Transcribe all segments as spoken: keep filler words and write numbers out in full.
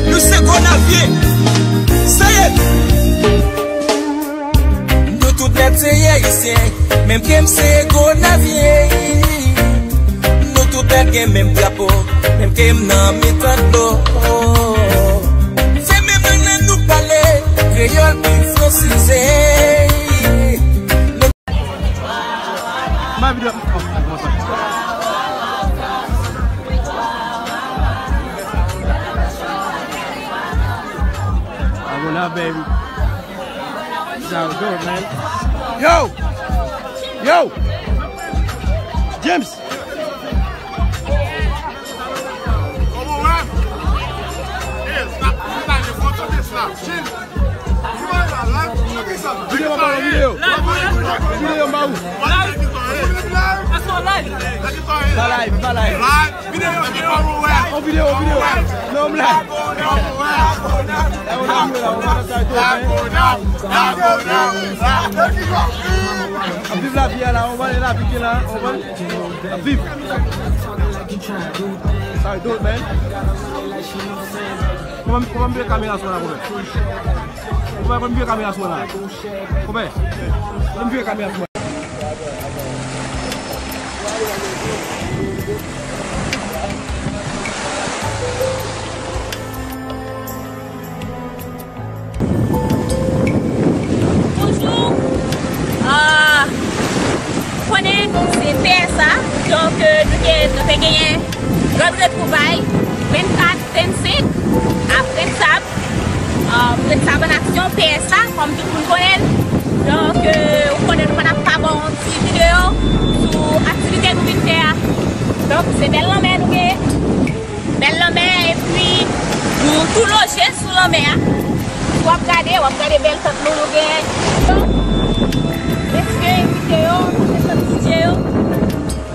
Nou se Gonavyen. Sa ye. Nou tout nèt se Ayisyen. Menm ke m se Gonavyen. Nou tout nèt gen menm drapo. Menm ke m nan mitan dlo. Se menm lang nan nou pale. Kreyòl ki fransize. My video. Oh, oh, oh, sorry. I will not, baby. Sounds good, man. Yo! Yo! James! Kòman w ye? Eh, snap, snap, foto de snap. Chill. Videyo, mwen ba ou videyo. Videyo, mwen ba ou. Pa live, pa live. On videyo, on videyo. Non, m live. Ap viv lavi a la, on va lavi ki la, on va. Ap viv. Sa e dot, man. Kòman, kòman m vire kamera sou la, kòman? Kòman m vire kamera sou la? Kòman? Kòman m vire kamera sou la? Bonjou. Ah, ou konnen se P S A, donk, euh, nou te, nou te genyen lòt retwouvay vennkat vennsenk a Prensab, euh, Prensab an aksyon, P S A, kòm tout moun konnen l. Donk, euh, ou konnen nou pa t ap pa ba w yon ti videyo sou aktivite nou vin fè a. Donk, se bèl lanmè nou gen. Bèl lanmè, epi nou tou loje sou lanmè a. Si w ap gade, w ap gade bèl tant nou, nou gen. Mesye envite yo, se sant D J yo.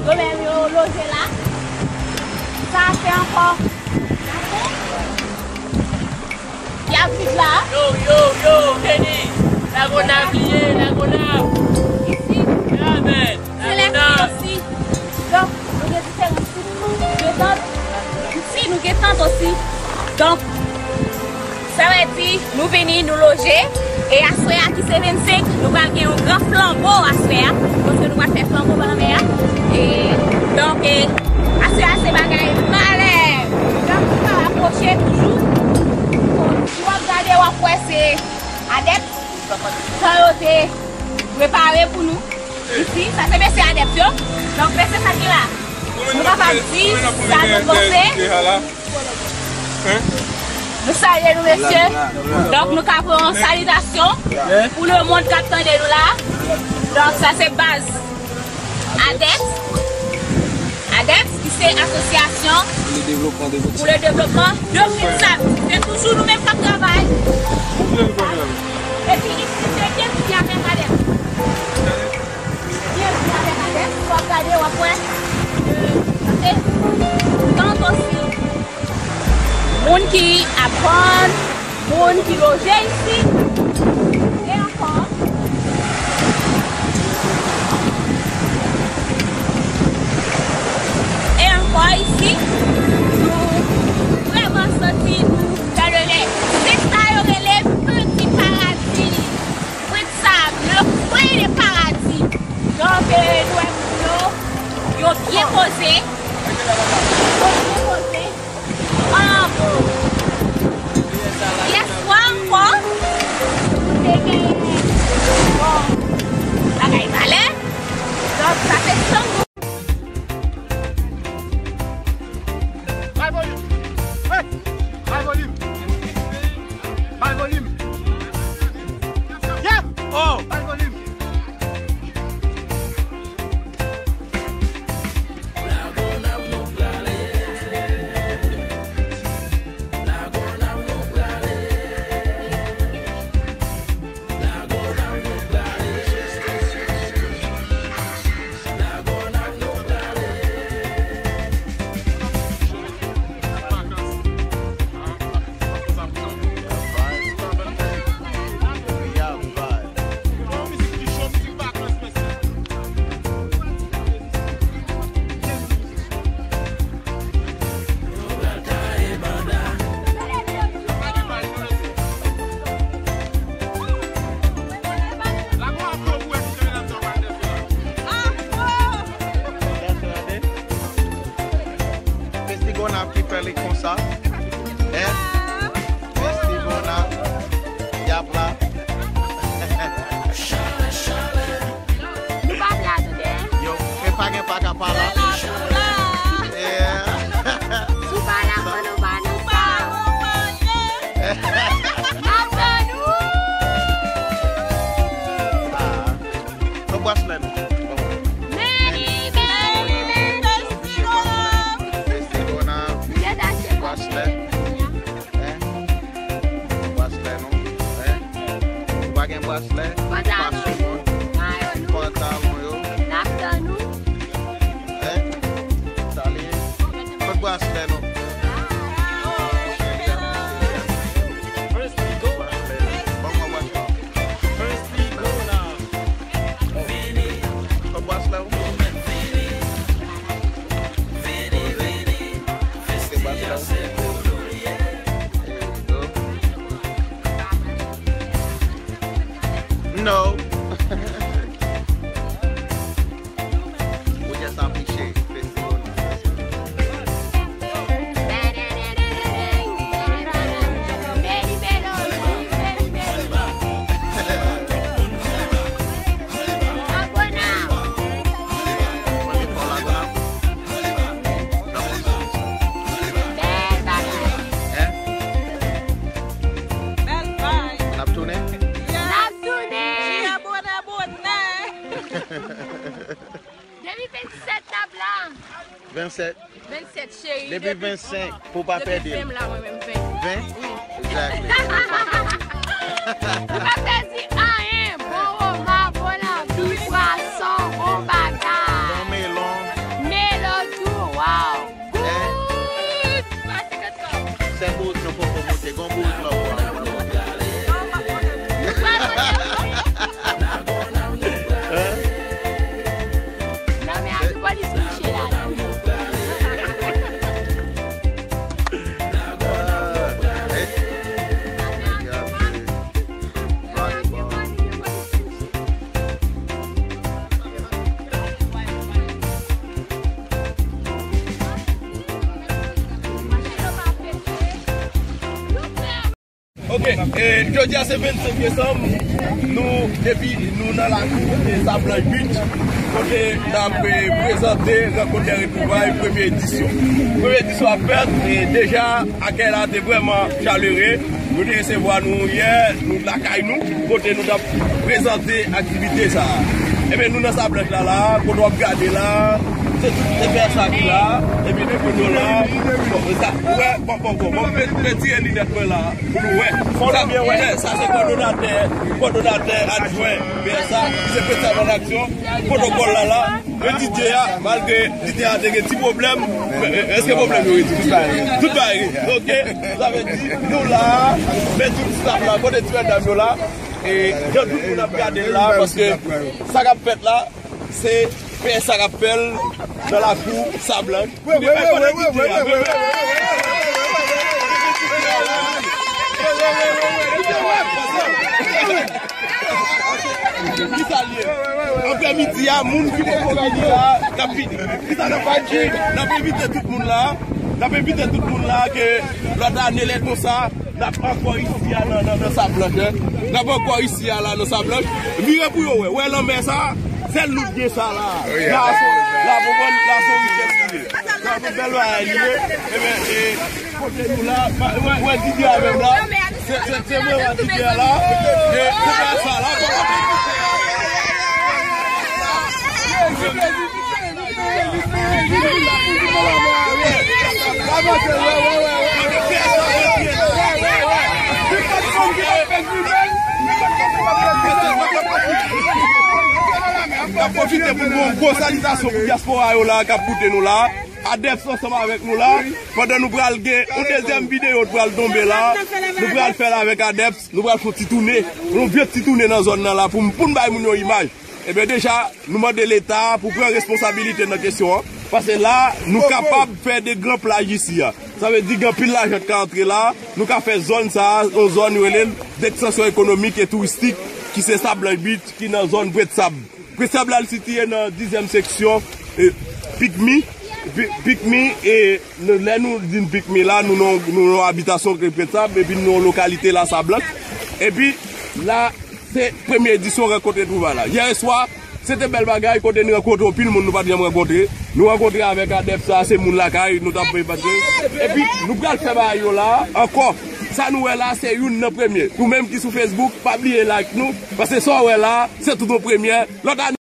Yo menm yo loje la. Sa se ankò. Y ap viv la. Yo, yo, yo, Kenny. Lagonav li ye, Lagonav. Isi. Yeah, man. Se lè nou osi. Donk, nou gen diferans. Gen tant. Isi, nou gen tant osi. Donk, sa vle di, nou vini, nou loje. E aswè a ki se vennsenk, nou pral gen yon gran flanbo aswè a. Paske nou pral fè flanbo nan lanmè a. E, donk, e, aswè a se bagay malè. Donk, nou pral apwoche toujou. Si w ap gade, w ap wè se adèt. Sa yo te prepare pou nou. Isi, sa se mesye adèt yo. Donk, mesye sa ki la. Nou kapab di sa nou panse. Nou salye nou, mesye. Donk, nou ka pran yon salitasyon pou lemonn k ap tande nou la. Donk, sa se baz adèt. ADEPS, ki se Asosyasyon pou le Devlopman de Prensab. Se toujou nou menm k ap travay. Epi, se byen ki avèk ADEPS. Byen ki avèk ADEPS, w ap gade, w ap wè. E, tant osi. Moun ki ap vann, moun ki loje isi. E ankò. E ankò isi, nou vrèman santi nou dan le lè. Se sa yo rele Peti Paradi. Prensab, le coin de paradis. Donk, e, nou wè moun yo, yo byen poze. Yo byen poze. Ah, bon. Yèswa ankò, nou te gen, bon, bagay malè. Donk, sa se chanm. Bay volim. Hey! Bay volim. Bay volim. Yeah! Oh! Bay volim. Braslè? Hein? Braslè non? Hein? Ou pa gen braslè? Pantalon. Pantalon. Mayo nou. Pantalon yo. N ap tann ou. Hein? Sa li ye? Kot braslè non? Braslè. Ban mwen braslè. Kot braslè ou? No. Ou just afiche festival. Bèl bagay. Hein? Bèl vibe. N ap tounen? N ap tounen. Bonè, bonè. Depi vennsèt n ap la. Vennsèt. Vennsèt, cheri. Depi vennsèt, pou pa pèdi. Depi ven m la, mwen menm, ven. Ven? Wi. Exactly. Pou pa pèdi anyen. Bon woman, bon lanbi, pwason, bon bagay. Bon melon. Melon tou, wow. Good. Pase kòt kòb. Sèl bouz nou poko monte, gon bouz la ou pa monte. Hein? Non, men a ki polis kouche la, la. Ok, e, jodi a se vennsenk desanm, nou, depi nou nan lakou, e, Sablanch Beach, kote n ap, e, prezante rankont dè retwouvay premye edisyon. Premye edisyon ap fèt, e, deja, akèy la te vrèman chalere. Nou te resevwa nou yè, nou lakay nou, kote nou t ap prezante aktivite sa a. Ebyen, nou nan Sablanch la, la, kote w ap gade la, se tout se fè sa ki la, epi nou konn yo la. Bon, sa, wè, bon, bon, bon, bon, m retire linèt mwen la. Pou nou wè. Sa, sa se kòdonatè, kòdonatè adjwen P S A, ki se P S A an aksyon, pwotokòl la la. Men D J a, malgre D J a te gen ti pwoblèm, men, men, èske pwoblèm yo rezoud? Tout bagay rezoud. Ok, sa vle di, nou la, men tout staff la, kote ti medam yo la, e jan tout moun ap gade l la, paske sa k ap fèt la, se P S A k ap fè l nan lakou Sablanch. Wi, wi, wi, wi, wi, wi, wi, wi, wi. Ki sa l ye? Aprèmidi a, moun ki poko vini la, n ap vini. Ki sa n ap fè? N ap envite tout moun la. N ap envite tout moun la ke lòt ane lè konsa, n ap ankò isi a nan, nan, nan Sablanch, en. N ap ankò isi a la nan Sablanch. Vire pou yo wè. Wè lanmè sa, sèl nou t gen sa la. La, se, la, pou mwen, la, se yon richès li ye. La, se bèl bagay li ye. Ebyen, e, kote nou la, wè, wè, D J a menm la. Se, se, se mwen, wè, D J a la. E, se pa sa la. N ap pwofite pou n ba yon gwo salitasyon pou dyaspora yo la k ap koute nou la. Adèps ansanm avèk nou la. Pandan nou pral gen yon dezyèm videyo ki pral tonbe la, nou pral fè l avèk Adèps. Nou pral fè yon ti tounen, yon vye ti tounen nan zòn nan la pou, pou n bay moun yo imaj. Ebyen, deja, nou mande Leta pou pran responsabilite nan kesyon an. Paske la, nou kapab fè de gran plaj isi a. Sa vle di gen anpil lajan ki ka antre la. Nou ka fè zòn sa a, yon zòn yo rele l d'extension économique et touristique, ki se Sablanch Beach, ki nan zòn Pwent Sab. Pwent Sab la, l sitiye nan dizyèm seksyon, e, Pikmi. Pi-, Pikmi, e, nou, lè nou di n Pikmi la, nou nan, nou nan yon abitasyon ki Pwent Sab, epi nou nan yon lokalite la, Sablanch. Epi, la, se premye edisyon rankont retwouvay la. Yè swa, se te bèl bagay, kote n rankontre anpil moun nou pa t janm rankontre. Nou rankontre avèk Adèps sa, se moun lakay, nou t ap pase. Epi, nou pral fè bagay yo la, ankò. Sa nou wè la, se youn nan premye. Ou menm ki sou Facebook, pa bliye like nou, paske sa w wè la, se tout yon premye. Lòt ane,